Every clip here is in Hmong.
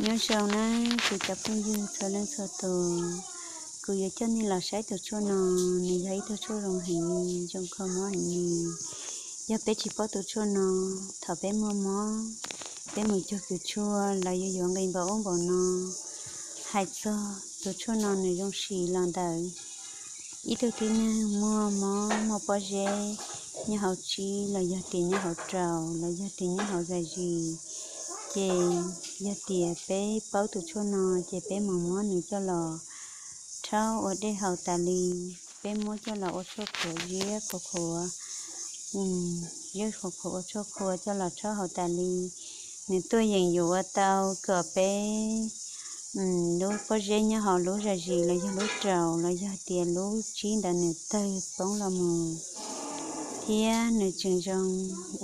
Nyob zoo nawb kuv cov phooj ywg txhua leej txhua tus, kuv yuav coj nej los saib tus tshuaj no. Nws yog ib tug tshuaj zoo heev li, zoo kho mob heev li. Yog peb tsis paub tus tshuaj no, thaum peb muaj mob, peb mus cuag kws tshuaj los yuav yuav nqi npaum ub npaum no. Hais txog tus tshuaj no nws zoo sim los ntawm ib tug tib neeg muaj mob muaj pob zeb nyob hauv tsib los yog tias nyob hauv raus los yog tias nyob hauv zais zis, ces yog tias peb paub tus tshuaj no ces peb mus muab nws coj los rhaub ua dej haus tas li. Peb muab coj los ua tshuaj khuav ziab khuav khuav, ziab khuav khuav ua tshuaj khuav coj los rhaub haus tas li. Nws tuaj yeem yuav ua tau kom peb lub pob zeb nyob hauv lub zais zis los yog lub raus los yog tias lub tsib ntawd nws tawg poob los mus, thiab nws tseem zoo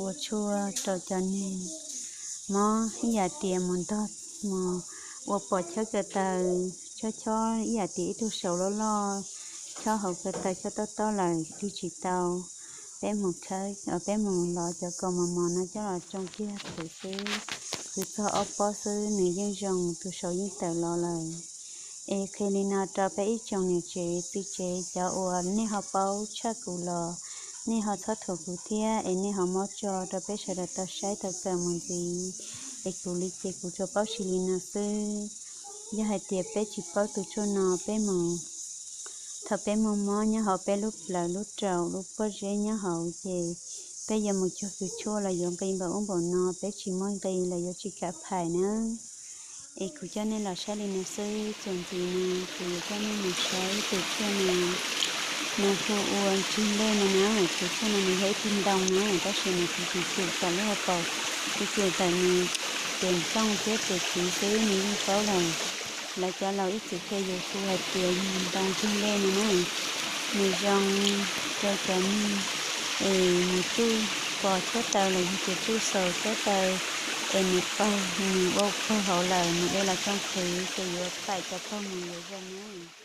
ua tshuaj rau cov neeg mob ib yam tias mus ntog, mus ua pom chob ko taw, chob chob ib yam tias ib tug saum loj loj chob hauv ko taw chob tob tob lawm twg tsis tau. Peb mus khawb, peb mus lov cov kaus mos mos no coj los tsoo kiag qhwv xwb, qhwv txog ob pob xwb nws yeej zoo, tus saud yeej tawm los lawm. Es qhia li no rau peb ib tsoom niam tsev txiv tsev cov uas nej ho paub tshaj kuv los nej ho txhob thuam kuv thiab, es nej ho muab tso rau peb sawv daws tau saib tau kawm mus ntxiv. Es kuv li ces kuv tsuas paub tsis li no xwb. Yog hais tias peb tsis paub tus tshuaj no, peb mus, thaum peb muaj mob nyob hauv peb lub plawv lub raus lub pob zeb nyob hauv ces peb yuav mus cuag kws tshuaj los yuav nqi npaum ub npaum no, peb tsis muaj nqi los yuav tsis kam phais na. Es kuv coj nej los saib li no xwb, txuas ntxiv no kuv yuav coj nej mus saib tus tshuaj no. Nws hu ua ntsig lej no na, tus tshuaj no nws yog ib tug ntoo na, tab sis nws kuv tsis cum tawm lub hauv paus, kuv cum tawm nws tes nplooj thiab tes txiv xwb nws yeej paub lawm. Lawv cov laus ib txwm qhia yus hu hais tias yog ntoo ntsig lej no na. Nws zoo rau cov neeg es nws tsuj pos chob taw los yog tias tsuj xaus chob taw es nws paug, nws ua paug hauv lawm, nws de los tsoo qhwv ces yuav paim cov paug mus yuav zoo na.